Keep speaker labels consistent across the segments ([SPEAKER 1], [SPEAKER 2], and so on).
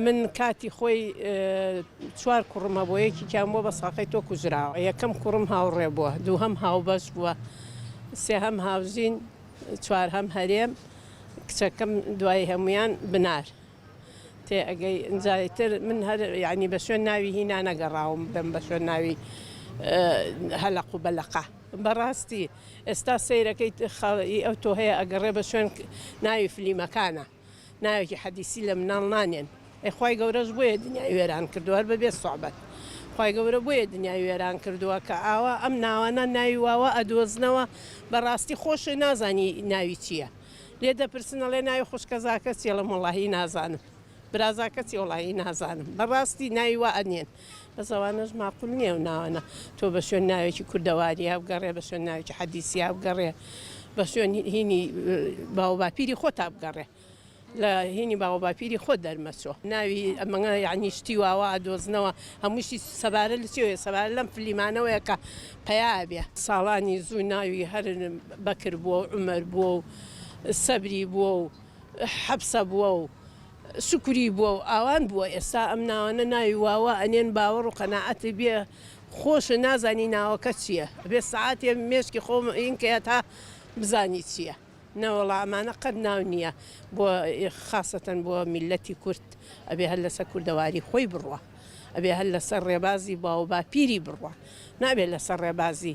[SPEAKER 1] من کاتی خۆی چوار کوڕم هەبووە یەکێکیان بووە بە ساقەی تۆ کوژراوە یەکەم کوڕم هاوڕێ بووە دووهەم هاوبەش بووە سێهەم هاوژین چوارهەم هەرێم کچەکەم دوای هەموویان بنار تێ ئەگەی ئینجا ئیتر من هەر یانی بە شوێن ناوی هینا نەگەڕاوم بم بە شوێن ناوی هەلەق و بەلەقە بەڕاستی ئێستا سەیرەکەی خەڵی ئەو تۆ هەیە ئەگەڕێ بە شوێن ناوی فلیمەکانە ناوێکی حەدیسی لە مناڵ نانێن ئەی خوای گەورەش بۆیە دنیای وێران کردووە هەر بەبێ سوعبەت خوای گەورە بۆیە دنیای وێران کردووە کە ئاوا ئەم ناوانە ناوی واوا ئەدۆزنەوە بەڕاستی خۆشت نازانی ناوی چییە لێ دەپرسن ئەڵێ ناوی خوشکەزاکە چیە ئەڵێم وەڵاهی نازانم برازاکە چیە وەڵاهی نازانم بەڕاستی ناوی وا ئەنێن بەس ئەوانەش ماقول نییە ئەو ناوانە تۆ بە شوێن ناوێکی کوردەواریا بگەڕێ بە شوێن ناوێکی حەدیسیا بگەڕێ بە شوێن هینی باوباپیری خۆتا بگەڕێ لە هینی باوباپیری خۆت دەرمەچۆ ناوی ئەمە یعنی شتی واوا ئەدۆزنەوە هەمووشی سەبارە لە چیەوەیە سەبارە لەم فلیمانەوەیە کە پەیا ئەبێ. ساڵانی زوو ناوی هەر بەکر بووە و عومەر بووە و سەبری بووە و حەپسە بووە و شوکری بووە و ئاوان بووە ئێستا ئەم ناوانە ناوی واوا ئەنێن باوەڕ و قەناعەتت بێ خۆشە نازانی ناوەکە چییە ئەبێ سەعاتێ مێشکی خۆم ئینکەیە تا بزانی چییە. نەوەڵا ئەمانە قەت ناو نیە بۆ خاسەتەن بۆ میللەتی کورد ئەبێ هەر لەسەر کوردەواری خۆی بڕوا ئەبێ هەر لەسەر ڕێبازی باوباپیری بڕوا نابێ لەسەر ڕێبازی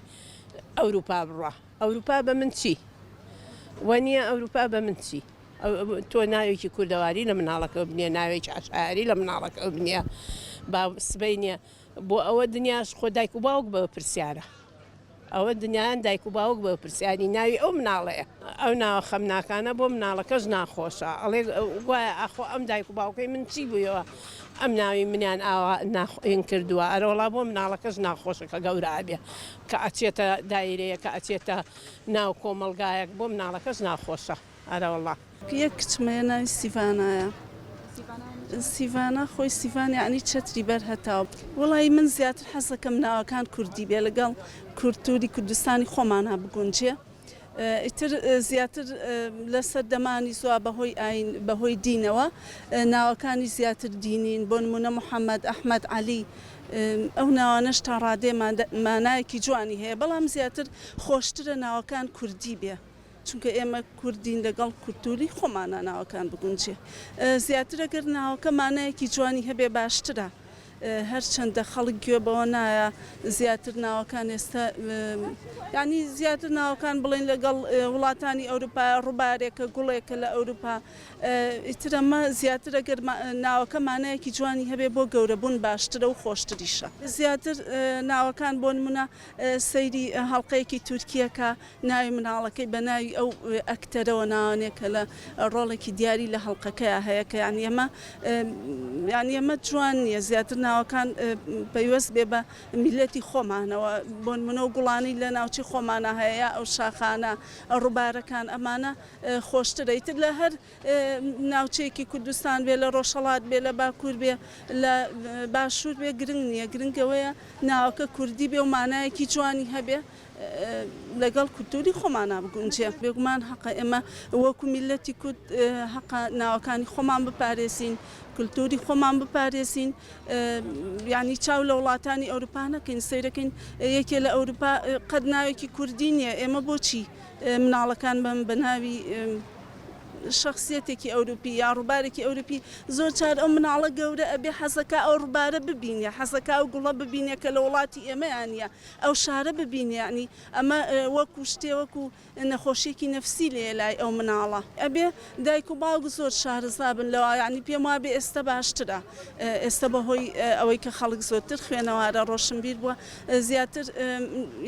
[SPEAKER 1] ئەوروپا بڕوا ئەوروپا بە من چی وەنیە ئەوروپا بە من چی تۆ ناوێکی کوردەواری لە مناڵەکە بنیە ناوێکی عەشایەری لە مناڵەکە بنیە با سبەینێ بۆ ئەوە دنیاش خۆ دایک و باوک بە پرسیارە ئەوە دنیایان دایک و باوک بەرپرسیاری ناوی ئەو مناڵەیە. ئەو ناوە خەمناکانە بۆ مناڵەکەش ناخۆشە ئەڵێ گوایە ئاخۆ ئەم دایک و باوکەی من چی بوویەوە ئەم ناوی منیان ئاوا ناخۆین کردووە ئەرەوەڵا بۆ مناڵەکەش ناخۆشە کە گەورە ئەبێ کە ئەچێتە دایرەیە کە ئەچێتە ناو کۆمەڵگایەک بۆ مناڵەکەش ناخۆشە. ئەرەوەڵا.
[SPEAKER 2] یەک کچم هەیە ناوی سیڤانایە سیڤانا خۆی سیڤان یەعنی چەتری بەر هەتاو. وەڵایی من زیاتر حەزەکەم ناوەکان کوردی بێ لەگەڵ کولتوری کوردستانی خۆمانا بگونجێ ئیتر زیاتر لە سەردەمانی زوا بەهۆی ئاین بەهۆی دینەوە ناوەکانی زیاتر دینین بۆ نمونە محەمەد ئەحمەد عەلی ئەو ناوانەش تا ڕادەیە مانایەکی جوانی هەیە بەڵام زیاتر خۆشترە ناوەکان کوردی بێ. چونکە ئێمە کوردین لەگەڵ کولتوری خۆمانا ناوەکان بگونجێ زیاتر ئەگەر ناوەکە مانایەکی جوانی هەبێ باشترە هەرچەندە خەڵک گوێ بەوە نایە زیاتر ناوەکان ئێستا یعنی زیاتر ناوەکان بڵێن لەگەڵ وڵاتانی ئەوروپا ڕووبارێکە گوڵێکە لە ئەوروپا ئیتر ئەمە زیاتر ئەگەر ناوەکە مانایەکی جوانی هەبێ بۆ گەورەبوون باشترە و خۆشتریشە زیاتر ناوەکان بۆ نمونە سەیری هەڵقەیەکی تورکیەکە ناوی مناڵەکەی بە ناوی ئەو ئەکتەرەوە ناوەنێ کە لە ڕۆڵێکی دیاری لە هەڵقەکەیا هەیە کە یانی ئەمە یانی ئەمە جوان نییە زیاتر ناوەکان پەیوەست بێ بە میللەتی خۆمانەوە بۆ نمونە و گوڵانی لە ناوچەی خۆمانە هەیە یا ئەو شاخانە ڕووبارەکان ئەمانە خۆشترە ئیتر لە هەر ناوچەیەکی کوردستان بێ لە ڕۆژهەڵات بێ لە باکوور بێ لە باشوور بێ گرنگ نییە گرنگ ئەوەیە ناوەکە کوردی بێ و مانایەکی جوانی هەبێ لەگەڵ کولتوری خۆمانا بگونجێ. بێگومان هەقە ئێمە وەکو میللەتی کورد هەقە ناوەکانی خۆمان بپارێزین، کولتوری خۆمان بپارێزین، یانی چاو لە وڵاتانی ئەوروپا نەکەین، سەیرەکەین یەکێ لە ئەوروپا قەت ناوێکی کوردی نییە، ئێمە بۆچی مناڵەکانمان بە ناوی شەخسیەتێکی ئەوروپی یا ڕووبارێکی ئەوروپی، زۆر جار ئەو مناڵە گەورە ئەبێ حەزەکا ئەو ڕووبارە ببینێ، حەزەکا ئەو گوڵە ببینێ کە لە وڵاتی ئێمەیا نییە، ئەو شارە ببینێ یانی ئەمە وەکو شتێ وەکو نەخۆشیەکی نەفسی لێیە لای ئەو مناڵە ئەبێ دایک و باوک زۆر شارەزا بن لەوە یانی پێم وابێ ئێستە باشترە ئێستە بەهۆی ئەوەی کە خەڵک زۆرتر خوێنەوارە ڕۆشنبیر بووە زیاتر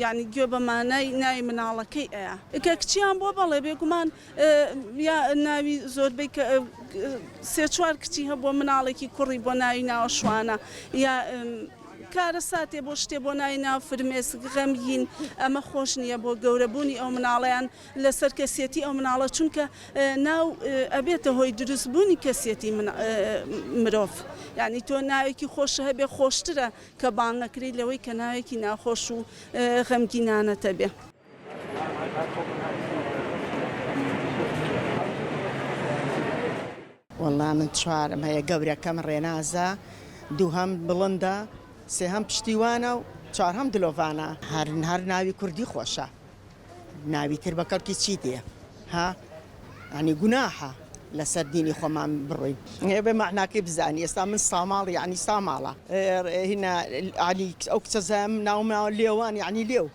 [SPEAKER 2] یانی گوێ بە مانای ناوی مناڵەکەی ئەیا کە کچیان بووە بەڵێ بێگومان یا ناوی زۆربەی کە سێ چوار کچی هەبووە مناڵێکی کوڕی بۆ ناوی ناوە شوانە یا کارەساتێ بۆ شتێ بۆ ناوی ناو فرمێسک غەمگین ئەمە خۆش نیە بۆ گەورە بوونی ئەو مناڵەیان لەسەر کەسیەتی ئەو مناڵە چونکە ناو ئەبێتە هۆی دروست بوونی کەسیەتی مرۆڤ یانی تۆ ناوێکی خۆش هەبێ خۆشترە کە بانگ ئەکری لەوەی کە ناوێکی ناخۆش و غەمگینانەتە بێ.
[SPEAKER 3] وەڵا. وەڵا من چوارم هەیە گەورەکەم ڕێنازە دووهەم بڵندە سێهەم پشتیوانە و چوارهەم دلۆڤانە. هەر هەر ناوی کوردی خۆشە ناوی تر بە کەڵکی چی دێ ها یانی گوناحە لەسەر دینی خۆمان بڕۆین ئێ بێ مەعناکەی بزانی ئێستا من ساماڵ یانی ساماڵە هینا یانی ئەو کچەزایم ناوم ناوە لێوان یانی لێو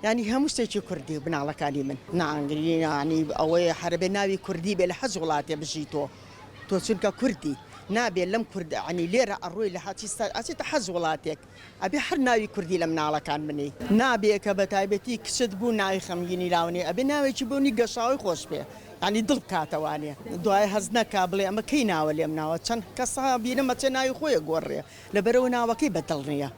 [SPEAKER 3] یانی هەموو شتێکی کوردی بناڵەکانی من نانگری یانی ئەوەیە حەرەبێ ناوی کوردی بێ لە حەج وڵاتێ بژی تۆ تۆ چونکە کوردی نابێ لەم کورد عنی لێرە ئەڕۆی لە حەچی سەر ئەچێتە حەج وڵاتێک ئەبێ هەر ناوی کوردی لە مناڵەکان بنێی نابێ کە بە تایبەتی کچت بوو ناوی خەمگینی لاونێ ئەبێ ناوێکی بۆنی گەشاوەی خۆش بێ یانی دڵ بکاتەوانێ دوای هەست نەکا بڵێ ئەمە کەی ناوە لێم ناوە چەند کەسە بینم ئەچێ ناوی خۆی ئەگۆڕێ لەبەرئەوە ناوەکەی بە دڵ نیە.